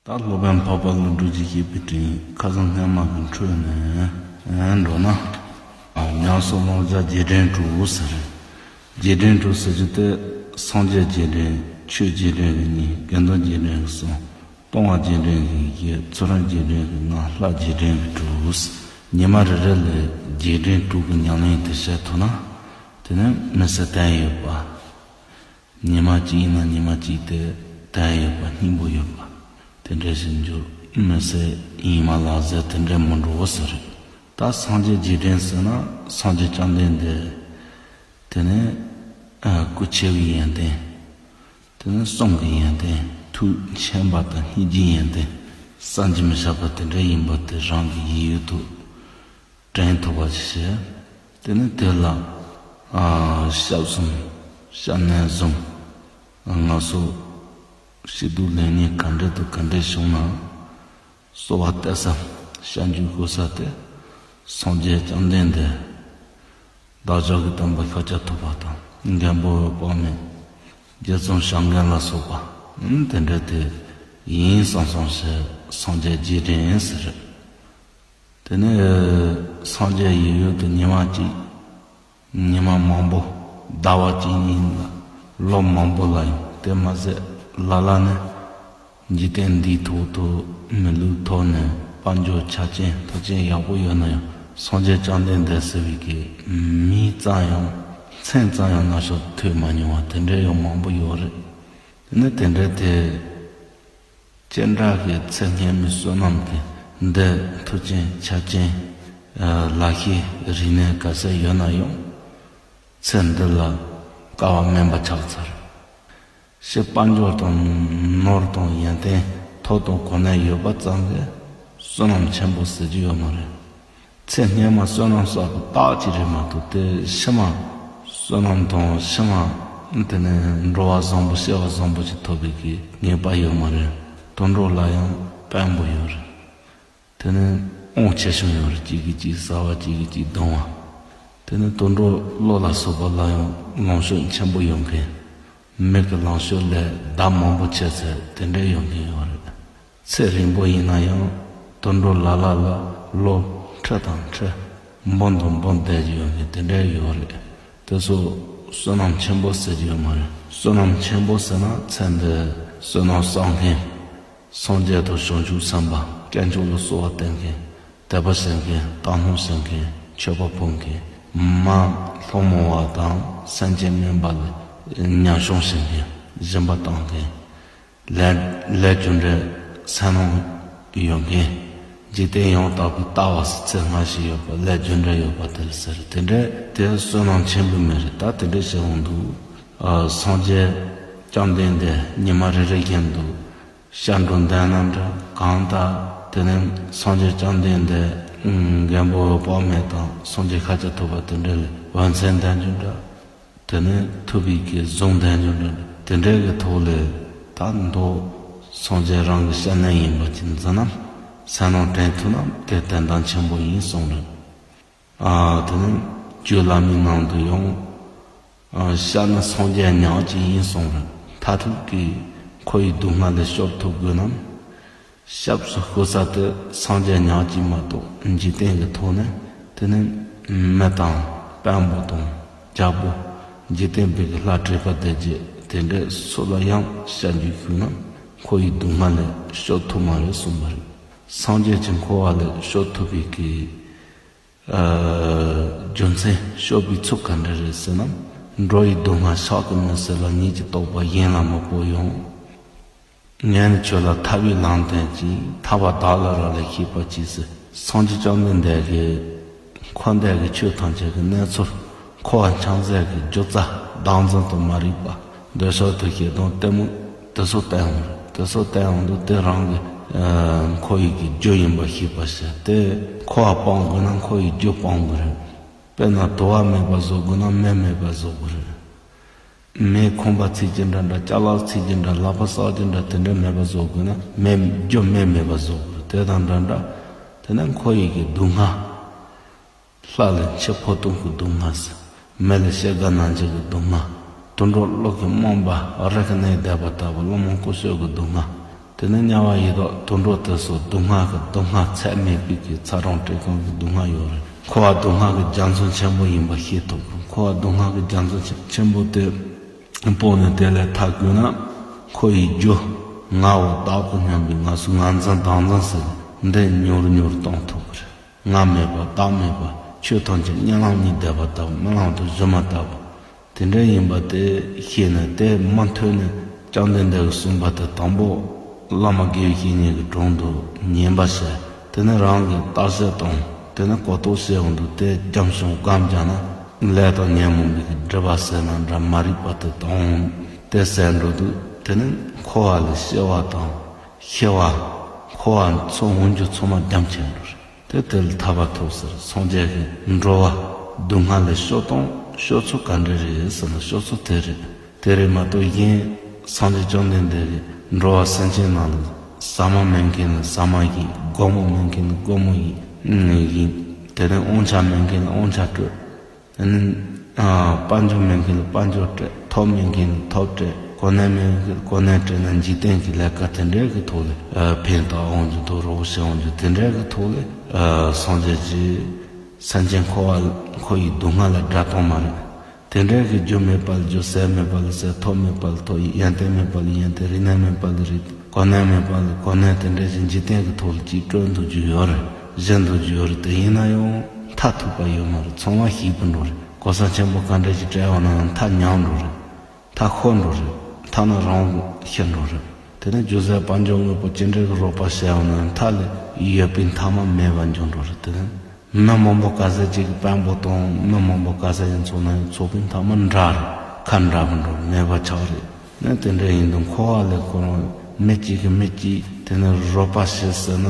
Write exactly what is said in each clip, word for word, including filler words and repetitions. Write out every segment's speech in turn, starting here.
ད་སློབ་དཔོན་འཕགས་པ་ཀླུ་སྒྲུབ་ཀྱི་བཤད་པའི་སྤྲིན་ཁ་སང་སྔ་མ་གི་འཕྲོས་ནས་འགྲོ་ན། ཉམས་སུ་བླང་བྱ་རྗེས་དྲན་དྲུག་ཟེར། རྗེས་དྲན་དྲུག་ཟེར་རྒྱུ་དེ། སངས་རྒྱས་རྗེས་དྲན། ཆོས་རྗེས་དྲན་གྱི་གཉིས། དགེ་འདུན་རྗེས་དྲན་གྱི་གསུམ། ལྟུང་བ་རྗེས་དྲན་གྱི་བཞི། ཚུལ་ཁྲིམས་རྗེས་དྲན་གྱི་ལྔ། ལྷ་རྗེས་དྲན་གྱི་དྲུག། ཉི་མ་རེ་རེ་ལ་རྗེས་དྲན་དྲུག་གི་ཉམས་ལེན་དེ་བྱེད་ཐུབ་ན། དེ་ནི་མི་ཚེ་བརྟན་ཡོད་པ། ཉི་མ་གཅིག་ཡིན་ན་ཉི་མ་གཅིག་དེ་བརྟན་ཡོད་པ། སྙིང་པོ་ཡོད་པ། དེ་འདྲ་ཞིག་འགྱུར། མི་ཚེ་ཉི་མ་ལ་ཟེར་དེ་འདྲ་མི་འགྲོ་བ་ཟེར་རེད། ད་སངས་རྒྱས་རྗེས་དྲན་ཟེར་ན་སངས་རྒྱས་བཅོམ་ལྡན་འདས། དེ་ནས་ཨ་སྐུ་ཆེ་བའི་ཡོན་ཏན། དེ་ནས་གསུང་གི་ཡོན་ཏན། ཐུགས་མཁྱེན་པ་དང་སྙིང་རྗེའི་ཡོན་ཏན། བསམ་གྱིས་མི་ཁྱབ་པ་དེ་འདྲ་ཡིན་པ་དེ་རང་གི་ཡིད་ཡུལ་དུ་དྲན་ཐུབ་པ་ཞིག་བྱས། དེ་ནས་དེ་ལ་ཨ་སྐྱབས་གསུམ། སྐྱབས་གནས་གསུམ། ང་ཚོ་སྐྱིད་སྡུག་ལེགས་ཉེས་ག་འདྲ་དང་ག་འདྲ་བྱུང་ན། གསོལ་བ་འདེབས་ས། སྐྱབས་འཇུག་ཞུ་ས་དེ། སངས་རྒྱས་བཅོམ་ལྡན་འདས། བདག་ཅག་གི་དམ་པ་ཤཱཀྱ་ཐུབ་པ་དང་། མགོན་པོ་འོད་དཔག་མེད། རྗེ་བཙུན་བྱམས་མགོན་ལ་སོགས་པ། དེ་འདྲ་དེ་ཡིན་བསམ་བསམ་ཞིག་སངས་རྒྱས་རྗེས་དྲན་ཟེར། དེ་ནས་སངས་རྒྱས་ཡིད་ཡུལ་དུ་ཉི་མ་གཅིག་ཉི་མ་མང་པོ། ཟླ་བ་གཅིག་གཉིས་ལ། ལོ་མང་པོ་ལ་ཡང་དེ་མ་ཟད་ལ་ལ་ནི། འཇིག་རྟེན་འདིའི་ཐོག་ཏུ་མི་ལུས་ཐོབ་ནས་དཔལ་འབྱོར་ཆ་ཅན་ཐོབ་ཅན་ཡག་པོ་ཡོད་ན་ཡང་། སངས་རྒྱས་བཅོམ་ལྡན་འདས་ཟེར་བའི་གི་མིང་ཙམ་ཡང་མཚན་ཙམ་ཡང་ནམ་ཞིག་ཐོས་མ་མྱོང་བ་དེ་འདྲ་ཡང་མང་པོ་ཡོད་རེད། དེ་ནི་དེ་འདྲ་དེ། ཅི་འདྲ་གི་ཚེ་སྔོན་མའི་བསོད་ནམས་ཀྱི་འདི་ཐོབ་ཅན་ཆ་ཅན། ལག་ཤེས་རིག་གནས་ག་ཚད་ཡོད་ན་ཡང་། ཚེ་འདི་ལ་དཀའ་བ་དམན་པ་ཆགས་ཚར། ཕྱིར་དཔལ་འབྱོར་དང་ནོར་དང་ཡོན་ཏན་ཐོབ་དང་གོ་གནས་ཡོད་པ་ཙམ་གྱིས་བསོད་ནམས་ཆེན་པོ་ཟེར་རྒྱུ་ཡོད་མ་རེད། ཚེ་སྔོན་མ་བསོད་ནམས་བསགས་པའི་རྟགས་ཅིག་རེད་མ་གཏོགས། དེ་ཕྱི་མ་བསོད་ནམས་དང་ཕྱི་མ་དེ་ནས་འགྲོ་བ་བཟང་པོ་སྐྱེ་བ་བཟང་པོ་ཞིག་ཐོབ་པའི་གི་ངེས་པ་ཡོད་མ་རེད། དུད་འགྲོ་ལ་ཡང་དཔོན་པོ་ཡོད་རེད། དེ་ནས་དབང་ཆེ་ཆུང་ཡོད་རེད། གཅིག་གིས་གཅིག་ཟ་བ། གཅིག་གིས་གཅིག་རྡུང་བ། དེ་ནས་དུད་འགྲོ་ཀླུ་ལ་སོགས་པ་ལ་ཡང་ལོངས་སྤྱོད་ཆེན་པོ་ཡོད་མཁན། མི་གི་ལོངས་སྤྱོད་ལས་ཟླ་མང་པོ་ཆད་ཚེ་དེ་འདྲ་ཡོད་མཁན་ཡོད་རེད། ཚེ་རིང་པོ་ཡིན་ན་ཡང་དུད་འགྲོ་ལ་ལ་ལ་ལོ་ཁྲི་དང་ཁྲི། འབུམ་དང་འབུམ་བསྡད་ཀྱི་ཡོད་མཁན་དེ་འདྲ་ཡོད་རེད། དེ་ཚོ་བསོད་ནམས་ཆེན་པོ་ཟེར་གྱི་ཡོད་མ་རེད། བསོད་ནམས་ཆེན་པོ་ཟེར་ན་ཚེ་འདི་བསོད་ནམས་བསགས་མཁན། སངས་རྒྱས་དང་བྱང་ཆུབ་སེམས་དཔའ་དཀོན་མཆོག་ལ་གསོལ་བ་འདེབས་མཁན། དད་པ་བྱེད་མཁན། དག་སྣང་བྱེད་མཁན། མཆོད་པ་ཕུལ་མཁན། མ་ཐུན་མོང་བ་དང་སེམས་ཅན་དམན་པ་ལ་ཉམས་སྐྱོང་བྱེད་མཁན། སྦྱིན་པ་གཏང་མཁན། ལས་ལས་རྒྱུ་འབྲས་གསལ་སྣང་ཡོད་མཁན། འཇིག་རྟེན་ཡང་དག་པའི་ལྟ་བ་ཚེ་སྔ་ཕྱི་ཡོད་པ། ལས་རྒྱུ་འབྲས་ཡོད་པ་དེ་ལ་ཟེར། དེ་འདྲ་དེ་བསོད་ནམས་ཆེན་པོའི་མིང་རེད། ད་དེ་འདྲ་བྱས་འོང་དུས། ཨ་སངས་རྒྱས་བཅོམ་ལྡན་འདས་ཉི་མ་རེ་རེ་བཞིན་དུ་སྐྱབས་འགྲོ་འདོན་ན་འདྲ། གང་ལྟར་དེ་ནས་སངས་རྒྱས་བཅོམ་ལྡན་འདས་མགོན་པོ་འོད་དཔག་མེད་དང་སངས་རྒྱས་ཤཱཀྱ་ཐུབ་པ་དེ་འདྲ་ལ་འོད་མཚན་འདོན་རྒྱུ་འདྲ། དེ་ནས་ཐུབ་པའི་གི་གཟུངས་འདོན་རྒྱུ་འདྲ། དེ་འདྲའི་གི་ཐོག་ལས་ད་མདོ་སངས་རྒྱས་རང་གི་སྐྱབས་གནས་ཡིན་པ་ཅིག་འཛིན་ན། གསལ་སྣང་དྲན་ཐུབ་ན་དེ་དོན་དག་ཆེན་པོ་ཡིན་གསུངས་རེད། ཨ་དེ་ནས་རྒྱུད་བླ་མའི་ནང་དུ་ཡང་། ཨ་སྐྱབས་ནི་སངས་རྒྱས་ཉག་གཅིག་ཡིན་གསུངས་རེད། མཐར་ཐུག་གི་འཁོར་བའི་སྡུག་བསྔལ་ལས་སྐྱོབ་ཐུབ་དགོས་ན། སྐྱབས་སུ་བཅོལ་ས་དེ་སངས་རྒྱས་ཉག་གཅིག་མ་གཏོགས་འཇིག་རྟེན་གྱི་ཐོག་ནས་དེ་ནི་མི་དང་དཔོན་པོ་དང་རྒྱལ་པོ། འཇིག་རྟེན་པའི་གི་ལྷ་བཀྲེས་པ་སྡེ་བརྒྱད་དེ་འདྲ་སུ་ལ་ཡང་སྐྱབས་འཇུག་ཞུས་ན་འཁོར་བའི་སྡུག་བསྔལ་ལས་སྐྱོབ་ཐུབ་མ་རེད་གསུངས་པ་རེད། སངས་རྒྱས་ཀྱི་འཁོར་བ་ལས་སྐྱོབ་ཐུབ་པའི་གི་ཨ་རྒྱུ་མཚན་སྐྱོབ་པའི་ཚུལ་ག་འདྲ་རེད་ཟེར་ན། འགྲོ་བའི་སྡུག་བསྔལ་བཤགས་ཀྱི་མིན་ཟེར་ལ་ཉིད་ཀྱི་རྟོགས་པ་གཞན་ལ་མི་སྤོ་ཡང་། ངས་ནི་ཁྱོད་ལ་ཐར་པའི་ལམ་སྟོན་ཅིང་། ཐར་པ་བདག་ལ་རག་ལས་ཤེས་པར་གྱིས་ཟེར། སངས་རྒྱས་བཅོམ་ལྡན་འདས་ཀྱིས་འཁོར་འདས་ཀྱི་ཆོས་ཐམས་ཅད་ཀྱི་གནས་ཚུལ། འཁོར་བ་འཆིང་ཚུལ་གྱི་རྒྱུ་རྩ་བདག་འཛིན་དུ་མ་རིག་པ། འདོད་ཆགས་དང་ཞེ་སྡང་གཏི་མུག་དེ་ཚོ་བསྟན་འོང་། དེ་ཚོ་བསྟན་འོང་དུས་དེ་རང་གི་ཨ་འཁོར་བའི་གི་རྒྱུ་ཡིན་པ་ཤེས་པར་བྱ། དེ་འཁོར་བ་སྤང་དགོས་ན་འཁོར་བའི་རྒྱུ་སྤང་དགོས་རེད། དཔེར་ན་དུ་བ་མེད་པ་བཟོ་དགོས་ན་མེ་མེད་པ་བཟོ་དགོས་རེད། མེ་ཁང་པ་ཚིག་གི་འདྲ་འདྲ། ཅ་ལག་ཚིག་གི་འདྲ། ལག་པ་གསག་གི་འདྲ། དེ་འདྲ་མེད་པ་བཟོ་དགོས་ན་མེ་རྒྱུ་མེ་མེད་པ་བཟོ་དགོས་རེད། དེ་དང་འདྲ་འདྲ། དེ་ནས་འཁོར་བའི་གི་སྡུག་བསྔལ། ལྷ་ལ་འཆི་འཕོ་ལྟུང་གི་སྡུག་བསྔལ་ཟེར། མི་ལ་སྐྱེ་རྒ་ན་འཆི་གི་སྡུག་བསྔལ། དུད་འགྲོ་ཀླུ་གི་རྨོངས་པ་རི་གི་གནས་བསྡད་པ་ལྟ་བུ་བླུན་རྨོངས་ཀུ་ཤུ་གི་སྡུག་བསྔལ། དེ་ནས་དམྱལ་བ་ཡི་དྭགས་དུད་འགྲོ་དེ་ཚོ་སྡུག་བསྔལ་གྱི་སྡུག་བསྔལ་ཚད་མེད་པའི་གི་ཚ་གྲང་བཀྲེས་སྐོམ་གྱི་སྡུག་བསྔལ་ཡོད་རེད། འཁོར་བ་སྡུག་བསྔལ་གྱི་རྒྱ་མཚོ་ཆེན་པོ་ཡིན་པ་ཤེས་ཐུབ་དགོས། འཁོར་བ་སྡུག་བསྔལ་གྱི་རྒྱ་མཚོ་ཆེན་པོ་དེ་སྤོ་ནས་དེ་ལས་ཐར་དགོས་ན། ཁོ་ཡི་རྒྱུ་ངའོ་བདག་གི་སྙམ་པའི་ངལ་གསོ་ངར་འཛིན་བདག་འཛིན་ཟེར་འདི་མྱུར་མྱུར་གཏོང་ཐུབ་ཀྱི་རེད། ང་མེད་པ་བདག་མེད་པ། ཆོས་ཐམས་ཅད་གཉིད་ལམ་གཉིད་བསྡད་པ་ལྟ་བུ། རྨི་ལམ་དུ་སྒྱུ་མ་ལྟ་བུ། དེ་འདྲ་ཡིན་པ་དེ་ཤེས་ནས་དེ་མུ་མཐུད་ནས་བཅོམ་ལྡན་འདས་ཀྱིས་གསུངས་པ་དེ་དང་པོ་བླ་མ་དགེ་བའི་བཤེས་གཉེན་གྱི་དྲུང་དུ་ཉན་པ་བྱས། དེ་ནས་རང་གིས་བརྟག་དཔྱད་དང་དེ་ནས་གོ་རྟོགས་བྱས་འོང་དུས་དེ་འཇམ་ཞིང་སྒོམ་བྱས་ན་ལས་དང་ཉོན་མོངས་པའི་སྒྲིབ་པ་སེལ་ན་འདྲ་མ་རིག་པ་དེ་དང་དེ་སེལ་འགྲོ་དུས་དེ་ནས་འཁོར་བ་ལས་སྐྱེ་བ་དང་ཤི་བ། འཁོར་བ་ཚོ་འོང་རྒྱུ་ཚང་མ་རྒྱ་ཆེན་འགྲོ་རེད། དེ་དེ་ལ་ཐར་པ་ཐོབ་ཟེར། སངས་རྒྱས་ཀྱིས་འགྲོ་བ་སྡུག་བསྔལ་ལས་སྐྱོབ་སྟངས་སྐྱོབ་ཚུལ་ག་འདྲ་རེད་ཟེར་ན་སྐྱོབ་ཚུལ་དེ་རེད། དེ་རེད་མ་གཏོགས་གཞན་སངས་རྒྱས་བཅོམ་ལྡན་འདས་ཀྱིས་འགྲོ་བ་སེམས་ཅན་རྣམས་ལ་ཟ་མ་མེད་མཁན་ལ་ཟ་མ་བཞེས། སྒོ་མོ་མེད་མཁན་ལ་སྒོ་མོ་བཞེས། དེ་ནས་དབང་ཆ་མེད་མཁན་ལ་དབང་ཆ་སྤྲོད། དེ་ནས་ཨ་དཔལ་འབྱོར་མེད་མཁན་ལ་དཔལ་འབྱོར་སྤྲད། ཐོབ་མེད་མཁན་ལ་ཐོབ་སྤྲད། གོ་གནས་མེད་མཁན་ལ་གོ་གནས་སྤྲད་ན་འཇིག་རྟེན་གྱི་ལས་ཀ་དེ་འདྲའི་གི་ཐོག་ལས་ཨ་ཕན་བཏགས་འོང་རྒྱུ་དང་རོགས་བྱེད་འོང་རྒྱུ་དེ་འདྲའི་གི་ཐོག་ལས་ཨ་སངས་རྒྱས་ཀྱིས་སེམས་ཅན་འཁོར་བ་འཁོར་བའི་སྡུག་བསྔལ་ལས་བསྒྲལ་སྟངས་མ་རེད། དེ་འདྲའི་གི་རྒྱུ་མེད་པ་ལ་རྒྱུ། ཟས་མེད་པ་ལ་ཟས། ཐོབ་མེད་པ་ལ་ཐོབ། ཡོན་ཏན་མེད་པ་ལ་ཡོན་ཏན། རིག་གནས་མེད་པ་ལ་རིག་གོ་གནས་མེད་པ་ལ་གོ་གནས། དེ་འདྲ་ཞིག་འཇིག་རྟེན་གྱི་ཐོག་ལ་ཅིག་སྤྲོད་འདུག་རྒྱུ་ཡོད་རེད། བཞེས་འདུག་རྒྱུ་ཡོད་རེད། དེ་ཡིན་ན་ཡང་མཐར་ཐུག་པ་ཡོད་མ་རེད། ཚང་མ་ཞིག་པ་འགྲོ་རེད། གོ་ས་ཆེན་པོ་ག་འདྲ་ཞིག་སྤྲད་ཡོང་ན་ཡང་མཐར་ཉམས་འགྲོ་རེད། མཐར་ཤོར་འགྲོ་རེད། མཐའ་ན་རང་ཤི་འགྲོ་རེད། དེ་ནས་རྒྱུ་ཟས་དཔལ་འབྱོར་དངོས་པོ་ཅི་འདྲའི་གི་རོགས་པ་བྱས་ཡོང་ན་ཡང་མཐའ་ལ་ཡོད་པའི་མཐའ་མ་མེད་པ་འགྱུར་འགྲོ་རེད། དེ་ནས་མི་མང་པོ་ག་ཚད་ཅིག་གི་དཔོན་པོ་དང་མི་མང་པོ་ག་ཚད་ཅིག་ཚོགས་ན་ཡང་ཚོགས་པའི་མཐའ་མ་འདྲ་རེད། ཁ་འདྲ་པོ་འགྲོ་མེད་པ་ཆགས་རེད། ནས་དེ་འདྲ་ཡིན་དུས་འཁོར་བ་ལས་ཁོ་རང་མི་གཅིག་གིས་མི་གཅིག་དེ་ནས་རོགས་པ་བྱེད་ཟེར་ན་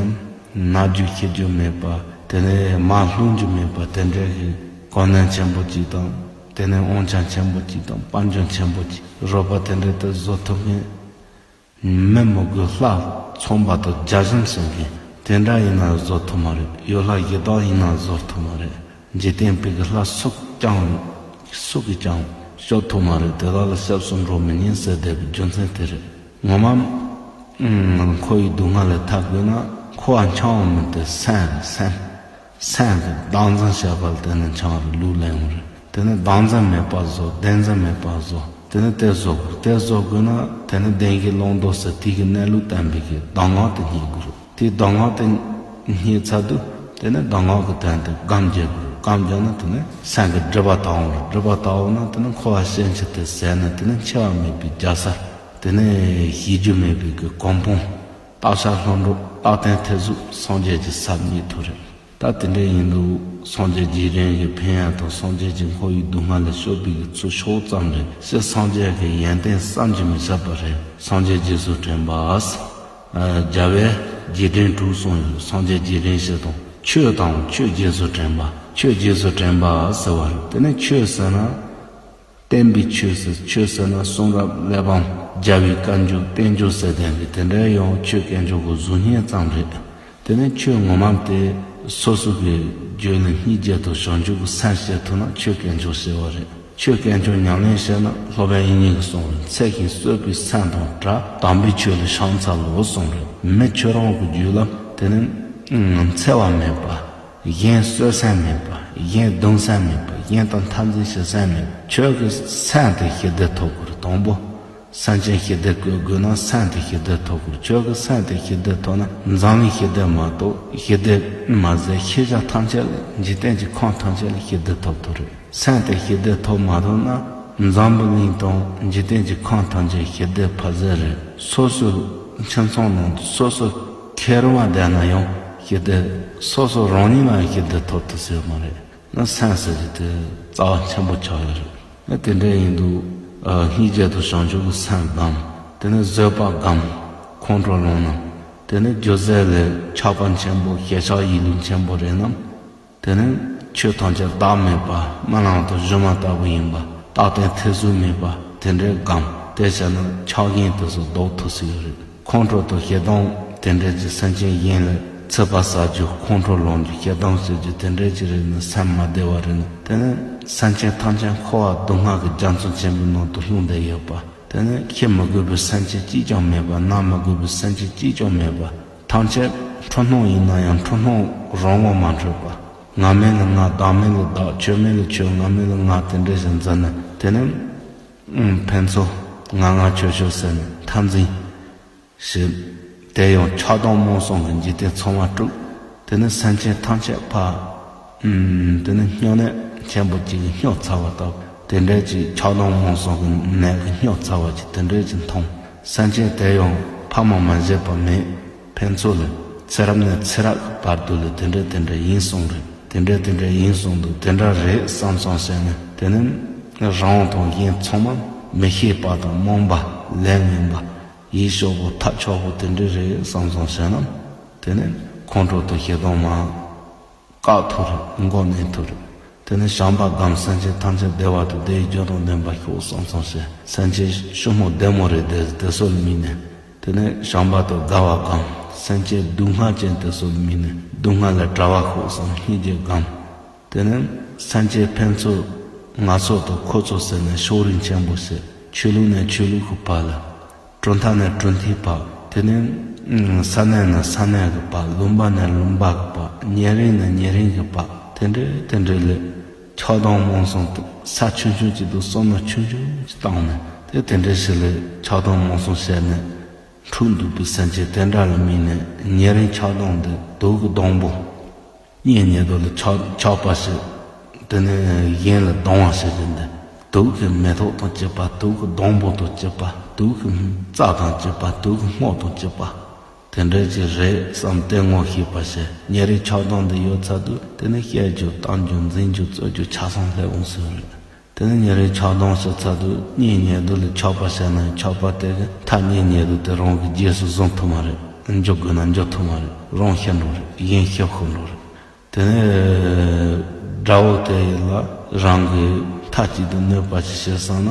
ན་རྒྱུ་ཤི་རྒྱུ་མེད་པ། དེ་ནས་མར་ལྷུང་རྒྱུ་མེད་པ། དེ་འདྲའི་གི་གོ་གནས་ཆེན་པོ་གཅིག་དང་། དེ་ནས་དབང་ཆ་ཆེན་པོ་གཅིག་དང་དཔལ་འབྱོར་ཆེན་པོ་གཅིག་རོགས་པ་དེ་འདྲ་དེ་བཟོ་ཐུབ་མཁན། མི་མི་དགོས་ལྷ་ཚངས་པ་དང་བརྒྱ་བྱིན་ཟེར་མཁན་དེ་འདྲ་ཡིན་ན་བཟོ་ཐུབ་མ་རེད། གཡུལ་ལྷ་གཞི་བདག་ཡིན་ན་བཟོ་ཐུབ་མ་རེད། འཇིག་རྟེན་པའི་གི་ལྷ་སུ་ཀྱང་སུ་གིས་ཀྱང་སྐྱོབ་ཐུབ་མ་རེད། དེ་དག་ལ་སྐྱབས་སུ་འགྲོ་མི་ཉན་ཟེར་བསྡད་པའི་རྒྱུ་མཚན་དེ་རེད། ངོ་མ་ཨུམ། འཁོར་བའི་སྡུག་བསྔལ་ལས་ཐར་དགོས་ན་འཁོར་བ་འཆིང་བ་མིན་ཏེ་སེམས་རེད། སེམས། སེམས་ཀྱི་བདག་འཛིན་བྱས་པ་ལ་བརྟེན་ནས་འཆིང་བ་རེད། ལུགས་ལས་ཡོང་རེད། དེ་ནས་བདག་འཛིན་མེད་པ་བཟོ། བདེན་འཛིན་མེད་པ་བཟོ། དེ་ནས་དེ་བཟོ་དགོས། དེ་བཟོ་དགོས་ན་དེ་ནས་བདེན་བཞིའི་ཀློང་རྡོལ་ཟེར་དེ་གི་གནས་ལུགས་བསྟན་པའི་གི་གདམས་ངག་དེ་རྙེད་དགོས་རེད། དེའི་གདམས་ངག་དེ་རྙེད་ཚར་དུས་དེ་ནས་གདམས་ངག་གི་དོན་དེ་སྒོམ་རྒྱག་དགོས་རེད། སྒོམ་རྒྱག་ན་དེ་ནས་སེམས་ཀྱི་སྒྲིབ་པ་དག་འོང་རེད། སྒྲིབ་པ་དག་འོང་ན་དེ་ནས་འཁོར་བ་ཤན་ཕྱེ་དེ་ཟད་ནས་དེ་ནས་འཆི་བ་མེད་པའི་རྒྱལ་ས། དེ་ནས་ཤི་རྒྱུ་མེད་པའི་གི་གོ་འཕང་། རྟག་ཆགས་ལྷུན་གྲུབ་རྟག་བརྟན་ཐེར་ཟུག་སངས་རྒྱས་ཀྱི་ས་རྙེད་ཐུབ་རེད། ད་དེ་འདྲ་ཡིན་དུས་སངས་རྒྱས་རྗེས་དྲན་གྱི་ཕན་ཡོན་དང་སངས་རྒྱས་ཀྱིས་འཁོར་བའི་སྡུག་བསྔལ་ལས་སྐྱོབ་པའི་གི་ཚུལ་ཕྱོགས་ཙམ་རེ་ཞིག་སངས་རྒྱས་ཀྱི་ཡོན་ཏན་བསམ་གྱིས་མི་ཁྱབ་པ་རེད། སངས་རྒྱས་རྗེས་སུ་དྲན་པ། ཨ་རྒྱལ་བའི་རྗེས་དྲན་དྲུག་གསུངས་ཡོད། སངས་རྒྱས་རྗེས་དྲན་བྱེད་དང་ཆོས་དང་ཆོས་རྗེས་སུ་དྲན་པ། ཆོས་རྗེས་སུ་དྲན་པ་ཟེར་བ་རེད། དེ་ནས་ཆོས་ཟེར་ན། བསྟན་པའི་ཆོས་ཟེར། ཆོས་ཟེར་ན་གསུང་རབ་གླེགས་བམ་རྒྱལ་བའི་བཀའ་འགྱུར་བསྟན་འགྱུར་ཟེར་ལྡན་པའི་དེ་འདྲའི་ཡང་ཆོས་དཀོན་མཆོག་གི་གཟུགས་བརྙན་ཙམ་རེད། དེ་ནས་ཆོས་ངོ་མ་དེ་སོ་སོ་གི་རྒྱུད་ལ་སྙིང་རྗེ་དང་བྱང་ཆུབ་ཀྱི་སེམས་སྐྱེ་ཐུབ་ན་ཆོས་དཀོན་མཆོག་ཟེར་བ་རེད། ཆོས་དཀོན་མཆོག་ཉམས་ལེན་བྱས་ན་སློབ་དཔོན་དབྱིག་གཉེན་གྱིས་གསུངས་རེད། འཚེ་ཞིང་གསོད་པའི་སེམས་དང་བྲལ། དམ་པའི་ཆོས་ལ་ཕྱག་འཚལ་ལོ་གསུངས་རེད། མི་ཁྱོད་རང་གི་རྒྱུད་ལ་དེ་ནས་འཚེ་བ་མེད་པ། གཞན་གསོད་སེམས་མེད་པ། གཞན་གདུང་སེམས་མེད་པ། གཞན་དང་འཐབ་འཛིང་བྱེད་སེམས་མེད་པ། ཁྱོད་ཀྱི་སེམས་དེ་ཞི་བདེ་ཐོབ་དགོས་རེད། དང་པོ། སེམས་ཅན་ཞི་བདེ་དགོས་དགོས་ན་སེམས་དེ་ཞི་བདེ་ཐོབ་དགོས་རེད། ཁྱོད་ཀྱི་སེམས་དེ་ཞི་བདེ་ཐོབ་ན་འཛམ་གླིང་ཞི་བདེ་མ་གཏོགས་ཞི་བདེ་མ་ཟད་ཤེས་བྱ་ཐམས་ཅད་ལ་འཇིག་རྟེན་གྱི་ཁམས་ཐམས་ཅད་ལ་ཞི་བདེ་ཐོབ་ཐུབ་རེད། སེམས་དེ་ཞི་བདེ་ཐོབ་མ་ཐུབ་ན་འཛམ་བུ་གླིང་དང་འཇིག་རྟེན་གྱི་ཁམས་ཐམས་ཅད་ཞི་བདེ་ཕ་ཟད་རེད། སོ་སོའི་ཁྱིམ་ཚང་ནང་དུ་སོ་སོ་ཁེར་བ་བསྡད་ན་ཡང་ཞི་བདེ། སོ་སོ་རང་ཉིད་ལ་ཡང་ཞི་བདེ་ཐོབ་ཐུབ་ས་ཡོད་མ་རེད། ན་སེམས་ཟེར་རྒྱུ་དེ་རྩ་བ་ཆེན་པོ་ཆགས་ཡོད་རེད། ན་དེ་འདྲ་ཡིན་དུས་སྙིང་རྗེ་དང་བྱང་ཆུབ་ཀྱི་སེམས་སྒོམ། དེ་ནས་བཟོད་པ་སྒོམ། ཁོང་ཁྲོ་ལངས་ན། དེ་ནས་རྒྱུ་ཟས་ལས་ཆགས་པ་ཆེན་པོ་ཞེན་ཆགས་ཡིད་ལུས་ཆེན་པོ་རེད་ན། དེ་ནི་ཆོས་ཐམས་ཅད་བདག་མེད་པ། རྨི་ལམ་དང་སྒྱུ་མ་ལྟ་བུ་ཡིན་པ། རྟག་བརྟན་ཐེར་ཟུག་མེད་པ་དེ་འདྲའི་སྒོམ། དེ་བྱས་ན་ཆགས་ཞེན་དེ་ཚོ་ཟློག་ཐུབ་ས་ཡོད་རེད། ཁོང་ཁྲོ་དང་ཞེ་སྡང་དེ་འདྲ་གྱི་སེམས་ཅན་གཞན་ལ་ཚིག་པ་ཟ་རྒྱུ། ཁོང་ཁྲོ་ལངས་རྒྱུ། ཞེ་སྡང་བྱེད་རྒྱུ་དེ་འདྲ་གྱི་རེད་ན་སེམས་མ་བདེ་བ་རེད་ན། དེ་ནི་སེམས་ཅན་ཐམས་ཅད་འཁོར་བ་སྡུག་བསྔལ་གྱི་རྒྱ་མཚོ་ཆེན་པོའི་ནང་དུ་ལྷུང་བསྡད་ཡོད་པ། དེ་ནས་ཤི་མི་དགོས་པའི་སེམས་ཅན་གཅིག་ཀྱང་མེད་པ། ན་མི་དགོས་པའི་སེམས་ཅན་གཅིག་ཀྱང་མེད་པ། ཐམས་ཅད་འཁྲུལ་སྣང་ཡིན་ན་ཡང་འཁྲུལ་སྣང་རང་ངོ་མ་འཕྲོད་པ། ང་མེད་ལ་ང་བདག་མེད་ལ་བདག་ཁྱོད་མེད་ལ་ཁྱོད་ང་མེད་ལ་ང་དེ་འདྲ་ཞིག་འཛིན་ནས། དེ་ནས་ཨུམ། ཕན་ཚུན་ང་ང་ཁྱོད་ཁྱོད་ཟེར་ནས་འཐབ་འཛིང་ཞེས། དེ་ཡང་ཆགས་སྡང་རྨོངས་གསུམ་གྱི་འཇིག་རྟེན་ཚང་མ་དཀྲུགས། དེ་ནས་སེམས་ཅན་ཐམས་ཅད་ཕར། ཨུམ། དེ་ནས་སྨྱུང་གནས་ཆེན་པོ་གཅིག་གིས་སྨྱོ་ཚར་བ་ལྟ་བུ། དེ་འདྲའི་ཅིག་ཆགས་སྡང་རྨོངས་གསུམ་གྱི་ནད་ཀྱིས་སྨྱོ་ཚར་བ་ཅིག་དེ་འདྲའི་ཅིག་མཐོང་། སེམས་ཅན་དེ་ཡང་ཕ་མ་མ་བྱས་པ་མེད། ཕན་ཚུན་ལ་ཚེ་རབས་ནས་ཚེ་རབས་ཀྱི་བར་དུ་ལ་དེ་འདྲ་དེ་འདྲ་ཡིན་སོང་རེད། དེ་འདྲ་དེ་འདྲ་ཡིན་སོང་འདུག་དེ་འདྲ་རེད་བསམ་བསམ་བྱས་ནས། དེ་ནས་རང་དང་གཞན་ཚང་མ་མི་ཤེས་པ་དང་རྨོངས་པ་ལས་ངན་པ། ཡིད་ཤོར་བོ་ཐག་ཆོད་བོ་དེ་འདྲ་རེད་བསམ་བསམ་བྱས་ན། དེ་ནས་ཁོང་ཁྲོ་དང་ཞེ་སྡང་མར་བཀག་ཐུབ་རེད། མགོ་གནོན་ཐུབ་རེད། དེ་ནས་བྱམས་པ་སྒོམ། སེམས་ཅན་ཐམས་ཅད་བདེ་བ་དང་བདེ་བའི་རྒྱུ་དང་ལྡན་པ་ཤོག་བསམ་བསམ་བྱས། སེམས་ཅན་ཞི་མོ་བདེ་མོ་རེད་དེ་དེ་ཚོ་ལ་དམིགས་ནས། དེ་ནས་བྱམས་པ་དང་དགའ་བ་སྒོམ། སེམས་ཅན་སྡུག་བསྔལ་ཅན་དེ་ཚོ་ལ་དམིགས་ནས་སྡུག་བསྔལ་ལས་བྲལ་བ་ཤོག་བསམ་སྙིང་རྗེ་སྒོམ། དེ་ནས་སེམས་ཅན་ཕན་ཚུན་ང་ཚོ་དང་ཁོ་ཚོ་ཟེར་ནས་ཕྱོགས་རིས་ཆེན་པོ་བྱས། ཆོས་ལུགས་ནས་ཆོས་ལུགས་ཀྱི་བར་ལ། གྲུབ་མཐའ་ནས་གྲུབ་མཐའི་བར། དེ་ནས་ས་གནས་ནས་ས་གནས་ཀྱི་བར། ལུང་པ་ནས་ལུང་པ་གི་བར། ཉེ་རིང་ནས་ཉེ་རིང་གི་བར། དེ་འདྲའི་དེ་འདྲའི་ལས་ཆགས་སྡང་རྨོངས་གསུམ་དེ་ས་ཆུང་ཆུང་གཅིག་ཏུ་བསམ་བློ་ཆུང་ཆུང་ཅིག་བཏང་ནས། དེ་དེ་འདྲའི་ཞིག་ལས་ཆགས་སྡང་རྨོངས་གསུམ་བྱས་ནས། འཁྲུག་འདུག་པའི་སེམས་ཅན་དེ་འདྲ་ལ་དམིགས་ནས། ཉེ་རིང་ཆགས་སྡང་འདི་དུག་གི་སྡོང་པོ། གཉེན་ཉེ་དུ་ལ་ཆགས་ཆགས་པ་ཞིག་དེ་ནས་གཞན་ལ་སྡང་བ་ཞིག་རེད་འདི། དུག་གི་མེ་ཏོག་དང་བཅས་པ། དུག་གི་སྡོང་པོ་དང་བཅས་པ། དུག་གི་རྩྭ་དང་བཅས་པ། དུག་གི་སྔོ་དང་བཅས་པ། དེ་འདྲ་ཅིག་རེད་བསམ་སྟེ་ངོ་ཤེས་པ་བྱས། ཉེ་རིང་ཆགས་སྡང་འདི་ཡོད་ཚར་དུས། དེ་ནས་བཤད་རྒྱུ་གཏམ་རྒྱུ་འཛིང་རྒྱུ་རྩོད་རྒྱུ་ཆ་ཚང་སླེབས་འོང་ཟེར་བ་རེད། དེ་ནས་ཉེ་རིང་ཆགས་སྡང་ཞིག་ཚར་དུས། གཉེན་ཉེ་དུ་ལ་ཆགས་པ་བྱས་ན། ཆགས་པ་དེ་གིས་མཐའ། གཉེན་ཉེ་དུ་དེ་རང་གི་རྗེས་སུ་བཟུང་ཐུབ་མ་རེད། འཇུག་དགོས་ན་འཇུག་ཐུབ་མ་རེད། རང་ཤི་འགྲོ་རེད། གཞན་ཤི་ཤོར་འགྲོ་རེད། དེ་ནས་དགྲ་བོ་དེ་ཡི་ལ་རང་གིས་མཐའ་གཅིག་ཏུ་གནོད་པ་ཞིག་བྱེད་བསམ་ན།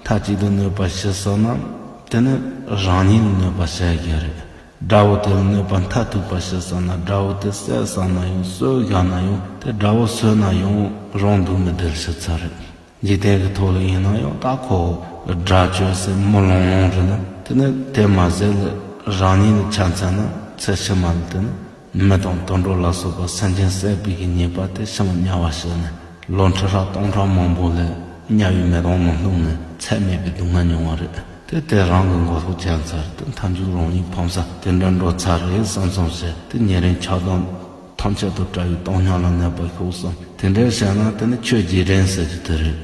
མཐའ་གཅིག་ཏུ་གནོད་པ་བྱེད་བསམ་ན། དེ་ནས་རང་ཉིད་ལ་གནོད་པ་བྱེད་ཡ་རེད། དགྲ་བོ་དེ་ལ་གནོད་པ་མཐའ་གཏུགས་པ་བྱེད་བསམ་ན། དགྲ་བོ་དེ་བསད་བསམ་ན་ཡང་། གསོད་བཞག་ན་ཡང་། དེ་དགྲ་བོ་གསོད་ན་ཡང་རང་སྡུག་མི་བདེར་ཞིག་ཚར་རེད། འཇིག་རྟེན་གྱི་ཐོག་ལ་ཡིན་ན་ཡང་། ད་ཁོ་དགྲ་བཅོས་སེ་མི་ལོང་ལོང་རེད་ན། དེ་ནི་དེ་མ་ཟད་ལ་རང་ཉིད་ལ་ཆ་མཚོན་ན། ཚེ་ཕྱི་མ་ལ་དེ་ནི་མི་དང་དུད་འགྲོ་ལ་སོགས་པ་སེམས་ཅན་བསད་པའི་གི་ཉེས་པ་དེ་ཕྱི་མ་དམྱལ་བ་ཞིག་ནས་ལོ་ཁྲི་ཕྲག་སྟོང་ཕྲག་མང་པོ་ལ་དམྱལ་བའི་མེ་དོང་ནང་ལྷུང་ནས་ཚད་མེད་པའི་སྡུག་བསྔལ་མྱོང་བ་རེད། དེ་དེ་རང་གི་མགོ་ཐོག་བཅད་ཚར། དེ་མཐའ་མཇུག་རང་ཉིད་ཕམ་ས་དེ་འདྲ་འགྲོ་ཚར་རེད་བསམ་བསམ་བྱས། དེ་ཉེ་རིང་ཆགས་སྡང་ཐམས་ཅད་དང་བྲལ་བའི་སྟོང་ཉིད་ལ་གནས་པ་ཤོག་བསམ། དེ་འདྲའི་བྱས་ན་དེ་ནི་ཆོས་རྗེས་དྲན་ཟེར་རྒྱུ་དེ་རེད།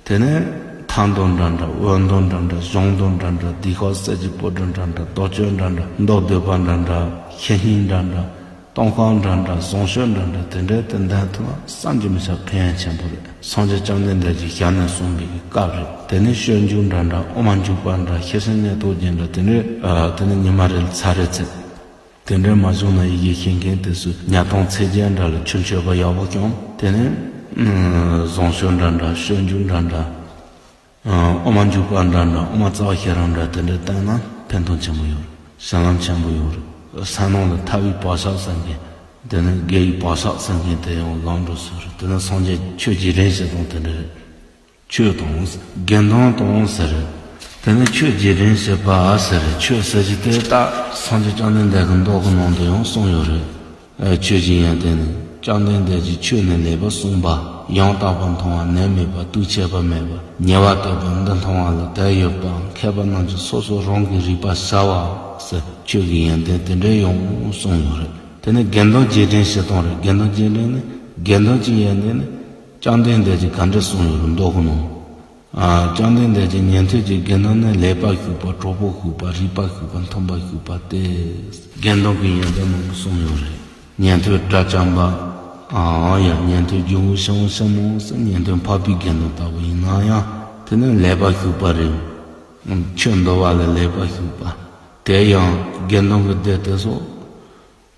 དེ་ནས་མཐའ་འདོན་འདྲ་འདྲ། འོག་འདོན་འདྲ་འདྲ། གཞུང་འདོན་འདྲ་འདྲ། སྡིག་པ་གསེར་གྱི་སྤོས་དྲི་འདྲ་འདྲ། བཟློག་བཅོས་འདྲ་འདྲ། མདོ་སྡུད་པ་འདྲ་འདྲ། ཤེར་སྙིང་འདྲ་འདྲ། སྟོང་ཁམས་འདྲ་འདྲ། བཟང་སྤྱོད་འདྲ་འདྲ། དེ་འདྲའི་དེ་འདོན་ཐུབ་ན་བསམ་གྱིས་མི་ཁྱབ་ཕན་ཡོན་ཆེན་པོ་རེད། སངས་རྒྱས་བཅོམ་ལྡན་འདས་ཀྱི་ཞལ་ནས་གསུངས་པའི་སྐབས་རེད། དེ་ནས་སྤྱོད་འཇུག་འདྲ་འདྲ། དབུ་མ་འཇུག་པ་འདྲ། ཤེར་ཕྱིན་གནས་ཐོབ་རྒྱན་འདྲ། དེ་འདྲའི་ཨ་དེ་ནས་ཉི་མ་རེ་ལ་ཚར་རེ་ཚར། དེ་འདྲའི་མ་བྱུང་ན་ཡི་གེ་ཤེས་མཁན་དེ་ཚོས་ཉ་སྟོང་ཚེས་བརྒྱད་འདྲ་ལ་ཆོས་མཆོད་པ་ཡག་པོ་བསྐྱངས། དེ་ནས་ཨ་བཟང་སྤྱོད་འདྲ་འདྲ། སྤྱོད་འཇུག་འདྲ་འདྲ། ཨ་དབུ་མ་འཇུག་པ་འདྲ་འདྲ། དབུ་མ་རྩ་བ་ཤེས་རབ་འདྲ་དེ་འདྲ་བསྟེན་ན་ཕན་ཐོགས་ཆེན་པོ་ཡོད་རེད། བྱིན་རླབས་ཆེན་པོ་ཡོད་རེད། ས་ནང་ལ་ཐར་པའི་བག་ཆགས་ཟེར་མཁན། དེ་ནས་དགེ་བའི་བག་ཆགས་ཟེར་མཁན་དེ་ཡང་ལངས་འགྲོ་སྲིད་རེད། དེ་ནས་སངས་རྒྱས་ཆོས་རྗེས་དྲན་བྱེད་སྟངས་དེ་འདྲ་རེད། ཆོས་དང་། དགེ་འདུན་དང་ཟེར། དེ་ནས་ཆོས་རྗེས་དྲན་བྱེད་པ་ཟེར། ཆོས་ཟེར་གྱི་དེ་ད་སངས་རྒྱས་བཅོམ་ལྡན་འདས་ཀྱི་མདོ་གི་ནང་དུ་ཡང་གསུངས་ཡོད་རེད། ཨ་ཆོས་ཀྱི་ཡོན་ཏན་ནི། བཅོམ་ལྡན་འདས་ཀྱིས་ཆོས་ནི་ལེགས་པར་གསུངས་པ། ཡང་དག་པར་མཐོང་བ་ནད་མེད་པ། དུག་ཆད་པ་མེད་པ། ཉེ་བར་གཏོད་པ་འདི་མཐོང་བ་ལ་དད་ཡོད་པ། མཁས་པ་རྣམས་ཀྱིས་སོ་སོ་རང་གིས་རིག་པར་བྱ་བ་ཟེར། ཆོས་ཀྱི་ཡོན་ཏན་དེ་འདྲའི་ཡང་གསུངས་ཡོད་རེད། དེ་ནས་དགེ་འདུན་རྗེས་དྲན་བྱེད་སྟངས་རེད། དགེ་འདུན་རྗེས་དྲན་ནི། དགེ་འདུན་གྱི་ཡོན་ཏན་ནི། བཅོམ་ལྡན་འདས་ཀྱིས་ག་འདྲ་གསུངས་ཡོད་རུང་མདོ་གི་ནང་། ཨ་བཅོམ་ལྡན་འདས་ཀྱིས་ཉན་ཐོས་ཀྱི་དགེ་འདུན་ནི་ལེགས་པར་ཞུགས་པ། གྲོགས་པོར་ཞུགས་པ། རིགས་པར་ཞུགས་པ། མཐུན་པར་ཞུགས་པ་སྟེ། དགེ་འདུན་གྱི་ཡོན་ཏན་མང་པོ་གསུངས་ཡོད་རེད། ཉན་ཐོས་དགྲ་བཅོམ་པ། ཨ་ཡ་ཉན་ཐོས་རྒྱལ་པོ་ཤིང་ཤིང་མོ་ཟེར། ཉན་ཐོས་འཕགས་པའི་དགེ་འདུན་ལྟ་བུ་ཡིན་ན་ཡང་། དེ་ནི་ལེགས་པར་ཞུགས་པ་རེད། ཆོས་འདུལ་བ་ལ་ལེགས་པར་ཞུགས་པ། དེ་ཡང་དགེ་འདུན་གྱི་སྡེ་དེ་ཚོ།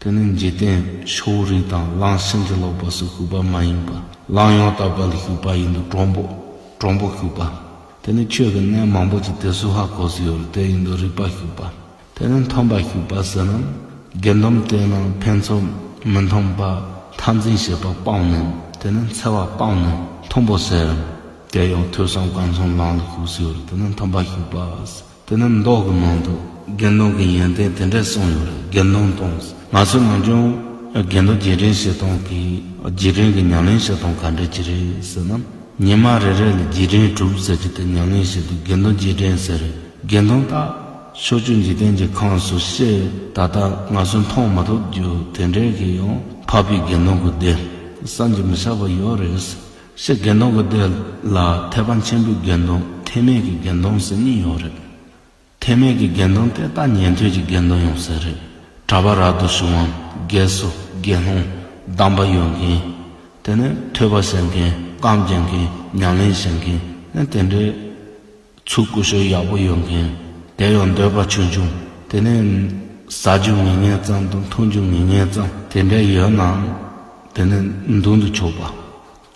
དེ་ནི་འཇིག་རྟེན་ཕྱོགས་རིས་དང་ལམ་ཕྱིན་ཅི་ལོག་པ་སོགས་ཞུགས་པ་མ་ཡིན་པ། ལམ་ཡང་དག་པ་ལ་ཞུགས་པ་ཡིན་དུས་དྲང་པོ། དྲང་པོ་ཞུགས་པ། དེ་ནི་ཆོས་ཀྱི་གནད་མང་པོ་ཅིག་དེ་ཚོ་ཧ་གོ་ས་ཡོད་རེད། དེ་ཡིན་དུས་རིགས་པ་ཞུགས་པ། དེ་ནི་མཐུན་པ་ཞུགས་པ་ཟེར་ན། དགེ་འདུན་དེ་རྣམས་ཕན་ཚུན་མི་མཐུན་པ་འཐབ་འཛིང་བྱེད་པ་སྤངས་ནས། དེ་ནི་འཚེ་བ་སྤངས་ནས་མཐུན་པོ་ཟེར། དེ་ཡང་ཐོས་བསམ་སྒོམ་གསུམ་ལམ་ལ་ཞུགས་ཟེར་བ་རེད། དེ་ནི་ཐོས་པ་ཞུགས་པ། དེ་ནི་མདོ་གི་ནང་དུ་དགེ་འདུན་གྱི་ཡོན་ཏན་དེ་འདྲས་གསུངས་ཡོད་རེད། དགེ་འདུན་དང་ང་ཚོ་ནམ་རྒྱུན་དགེ་འདུན་རྗེས་དྲན་བྱེད་སྟངས་ཀྱི་རྗེས་དྲན་གྱི་ཉམས་ལེན་བྱེད་སྟངས་ག་འདྲ་ཅིག་རེད་ཟེར་ན། ཉི་མ་རེ་རེ་ལ་རྗེས་དྲན་དྲུག་ཟེར་གྱི་དེ་ཉམས་ལེན་བྱེད་དུས་དགེ་འདུན་རྗེས་དྲན་ཟེར་རེད། དགེ་འདུན་ད་ཕྱོགས་བཅུའི་འཇིག་རྟེན་གྱི་ཁམས་སུ་ཤི་ད་ལྟ་ང་ཚོས་མཐོང་མ་ཐུབ་རྒྱུ་དེ་འདྲའི་གི་ཡང་འཕགས་པའི་དགེ་འདུན་གྱི་སྡེ་བསམ་གྱིས་མི་ཁྱབ་པ་ཡོད་རེད། ཤི་དགེ་འདུན་གྱི་སྡེ་ལ་ཐེག་པ་ཆེན་པོའི་དགེ་འདུན་ཐེག་དམན་གྱི་དགེ་འདུན་ཟེར་གཉིས་ཡོད་རེད། ཐེག་དམན་གྱི་དགེ་འདུན་དེ་ད་ཉན་ཐོས་ཀྱི་དགེ་འདུན་ཡོང་ས་རེད། གྲྭ་པ་རབ་ཏུ་བྱུང་བ། དགེ་ཚུལ། དགེ་སློང་། གདམས་པ་ཡོད་མཁན། དེ་ནས་ཐོས་པ་བྱེད་མཁན། སྒོམ་རྒྱག་མཁན། ཉམས་ལེན་བྱེད་མཁན། ཨ་དེ་འདྲའི་ཚུལ་ཀུ་ཤུ་ཡག་པོ་ཡོད་མཁན། དེ་ཡང་འདོད་པ་ཆུང་ཆུང་། དེ་ནས་ཟ་རྒྱུ་ངེས་ངེས་ཙམ་དང་འཐུང་རྒྱུ་ངེས་ངེས་ཙམ་དེ་འདྲ་ཡོད་ན། དེ་ནས་མདུན་དུ་ཕྱོགས་པ།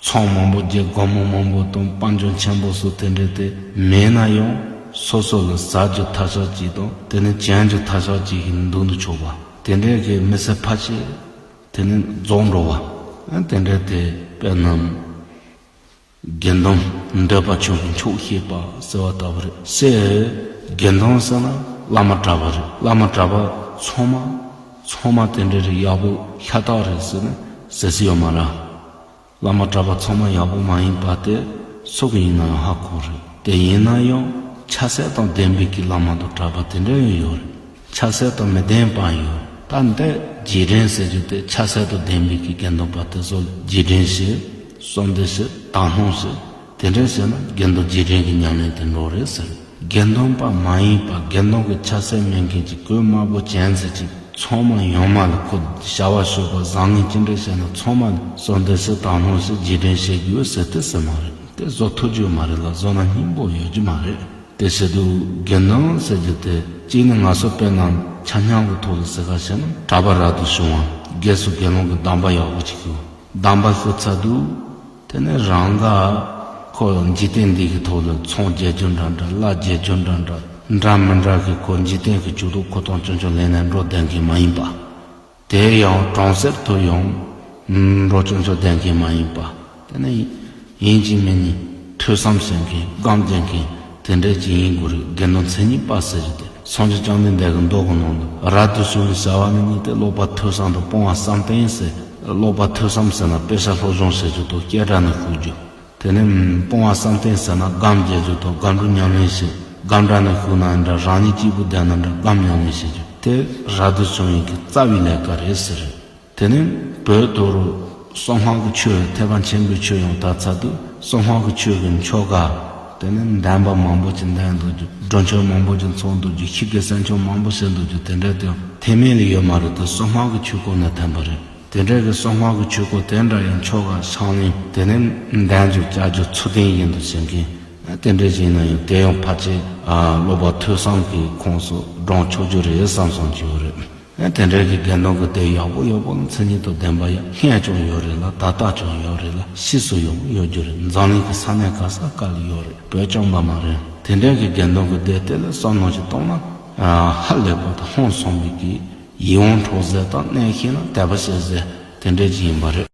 ཚོགས་མང་པོ་བརྒྱུད། སྒོར་མོ་མང་པོ་དང་དཔལ་འབྱོར་ཆེན་པོ་སོགས་དེ་འདྲ་དེ་མེད་ན་ཡང་། སོ་སོ་ལ་ཟ་རྒྱུ་ཐབས་ཤེས་ཅིག་དང་དེ་ནས་གྱོན་རྒྱུ་ཐབས་ཤེས་ཅིག་གི་མདུན་དུ་ཕྱོགས་པ། དེ་འདྲའི་གི་མི་ཚེ་ཕལ་ཆེར་དེ་ནས་རྫོགས་འགྲོ་བ། ཨ་དེ་འདྲ་དེ་དཔེར་ན། དགེ་འདུན་འདོད་པ་ཆུང་ཞིང་ཆོག་ཤེས་པ་ཟེར་བ་ལྟ་བུ་རེད། ཤི་དགེ་འདུན་ཟེར་ན་བླ་མ་གྲྭ་པ་རེད། བླ་མ་གྲྭ་པ་ཚང་མ་ཚང་མ་དེ་འདྲ་རེད། ཡག་པོ་ཤ་སྟག་རེད་ཟེར་ནས་ཟེར་ས་ཡོད་མ་རེད། བླ་མ་གྲྭ་པ་ཚང་མ་ཡག་པོ་མ་ཡིན་པ་དེ་སུ་གི་ཡིན་ན་ཡང་ཧ་གོ་རེད། དེ་ཡིན་ན་ཡང་ཆབ་སྲིད་དང་ལྡན་པའི་གི་བླ་མ་དང་གྲྭ་པ་དེ་འདྲ་ཡང་ཡོད་རེད། ཆབ་སྲིད་དང་མི་ལྡན་པ་ཡོད། ད་འདི་རྗེས་དྲན་ཟེར་རྒྱུ་དེ་ཆབ་སྲིད་དང་ལྡན་པའི་གི་དགེ་འདུན་པ་དེ་ཚོ་ལ་རྗེས་དྲན་བྱེད། གསོལ་འདེབས་བྱེད། དག་སྣང་བྱེད། དེ་འདྲ་བྱས་ན་དགེ་འདུན་རྗེས་དྲན་གྱི་ཉམས་ལེན་དེ་འགྲོ་རེད་ཟེར། དགེ་འདུན་པ་མ་ཡིན་པ་དགེ་འདུན་གྱི་ཆབ་སྲིད་མེད་མཁན་གྱི་གོས་དམར་པོ་ཅན་ཟེར་གྱི་ཚང་མ་ཡོངས་མ་ལ་ཁོ་བྱ་བ་ཤོད་པ་བཟང་ངན་ཅི་འདྲ་བྱས་ན་ཚང་མ་ལ་གསོལ་འདེབས་བྱེད། དག་སྣང་བྱེད། རྗེས་དྲན་བྱེད་དགོས་ཟེར་དེ་ཟེར་མ་རེད། དེ་བཟོ་ཐུབ་རྒྱུ་མ་རེད་ལ་བཟོ་ན་སྙིང་པོ་ཡོད་རྒྱུ་མ་རེད། དེ་བྱེད་དུས་དགེ་འདུན་ཟེར་རྒྱུ་དེ་གཅིག་ནི་ང་ཚོ་དཔེར་ན་ཆ་སྙོམས་ཀྱི་ཐོག་ལ་ཟེར་ག་བྱས་ན་གྲྭ་པ་རབ་ཏུ་བྱུང་བ། དགེ་ཚུལ། དགེ་སློང་གི་གདམས་པ་ཡག་པོ་ཅིག་ཞུ། གདམས་པ་ཞུ་ཚར་དུས་དེ་ནས་རང་ག་ཁོ་འཇིག་རྟེན་འདི་གི་ཐོག་ལ་ཚོང་རྒྱག་རྒྱུ་འདྲ་འདྲ། ལཱ་རྒྱག་རྒྱུ་འདྲ་འདྲ། འདྲ་མི་འདྲ་གི་ཁོ་འཇིག་རྟེན་གྱི་ཇུས་གཏོགས་ཁོ་ཐག་ཆོད་ཆོད་ལེན་ནས་འགྲོ་བསྡད་མཁན་མ་ཡིན་པ། དེ་ཡང་གྲོང་གསེབ་ཏུ་ཡང་འགྲོ་ཆོག་ཆོག་བསྡད་མཁན་མ་ཡིན་པ། དེ་ནི་ཡིན་གཅིག་མིན་གཉིས་ཐོས་བསམ་བྱེད་མཁན། སྒོམ་རྒྱག་མཁན་དེ་འདྲ་ཅིག་ཡིན་དགོས་རེད། དགེ་འདུན་མཚན་ཉིད་པ་ཟེར་རྒྱུ་དེ་སངས་རྒྱས་བཅོམ་ལྡན་འདས་ཀྱི་མདོ་གི་ནང་དུ་རབ་ཏུ་བྱུང་བའི་བྱ་བ་ནི་གཉིས་ཏེ། སློབ་པ་ཐོས་བསམ་དང་སྤོང་བ་བསམ་གཏན་ཟེར། སློབ་པ་ཐོས་བསམ་ཟེར་ན་དཔེ་ཆ་སློབ་སྦྱོང་བྱེད་རྒྱུ་དང་སྐད་གྲགས་ནས་ཞུགས་རྒྱུ། དེ་ནས་སྤོང་བ་བསམ་གཏན་ཟེར་ན་སྒོམ་རྒྱག་རྒྱུ་དང་སྒོམ་སྒྲུབ་ཉམས་ལེན་བྱེད། སྒོམ་གྲྭ་ནས་ཞུགས་ན་འདྲ། རང་ཉིད་གཅིག་པུ་བསྡད་ན་འདྲ། སྒོམ་ཉམས་ལེན་བྱེད་རྒྱུ་དེ་རབ་ཏུ་བྱུང་བའི་གི་རྩ་བའི་ལས་ཀ་རེད་ཟེར། དེ་ནས་བོད་དུ་གསང་སྔགས་ཀྱི་ཆོས། ཐེག་པ་ཆེན་པོའི་ཆོས་ཡང་དར་ཚར་དུས་གསང་སྔགས་ཀྱི་ཆོས་ཀྱི་ཆོ་ག། དེ་ནས་འདོན་པ་མང་པོ་ཅིག་འདོན་འདུག་རྒྱུ། སྒྲུབ་མཆོད་མང་པོ་ཅིག་ཚོགས་འདུག་རྒྱུ། ཤིང་གི་གསོལ་མཆོད་མང་པོ་བྱེད་འདུག་རྒྱུ། དེ་འདྲ་དེ་ཐེག་དམན་ལ་ཡོད་མ་རེད་དེ། གསང་སྔགས་ཀྱི་ཆོས་སྐོར་ནས་ཐོན་པ་རེད། དེ་འདྲ་གི་གསང་སྔགས་ཀྱི་ཆོས་སྐོར་དེ་འདྲ་ཡང་ཆོ་ག་ཕྱག་ལེན་དེ་ནས་འདོན་རྒྱུ་བཅའ་རྒྱུ་ཚུལ་ལྡན་ཡིན་དུ་བྱེད་མཁན་དེ་འདྲ་ཞིག་ཡིན་ན་ཡང་དེ་ཡང་ཕལ་ཆེར་སློབ་པ་ཐོས་བསམ་གྱི་ཁོངས་སུ་འདྲེན་ཆོག་རྒྱུ་རེད་བསམ་བསམ་གྱི་ཡོད་རེད། དེ་འདྲ་གི་དགེ་འདུན་གྱི་སྡེ་ཡག་པོ་ཡག་པོ་ལ་མཚན་ཉིད་དང་ལྡན་པ་ཡང་སྔོན་ཀྱང་ཡོད་རེད་ལ། ད་ལྟ་ཀྱང་ཡོད་རེད་ལ། ཕྱིས་སུ་ཡང་ཡོད་རྒྱུ་རེད། འཛམ་གླིང་གི་ས་གནས་ག་ས་ག་ལ་ཡོད་རེད། བོད་རྐྱང་པ་མ་རེད། དེ་འདྲ་གི་དགེ་འདུན་གྱི་སྡེ་དེ་ལ་བསམ་བློ་ཞིག་བཏང་ན་ཧ་ལས་པ་དང་ཧང་སངས་པའི་གི་ཡིད་དབང་འཕྲོག་ཟས་དང་གནས་ཤིང་ལ་དད་པ་བྱེད་ཟས་དེ་འདྲ་ཅིག་ཡིན་པ་རེད།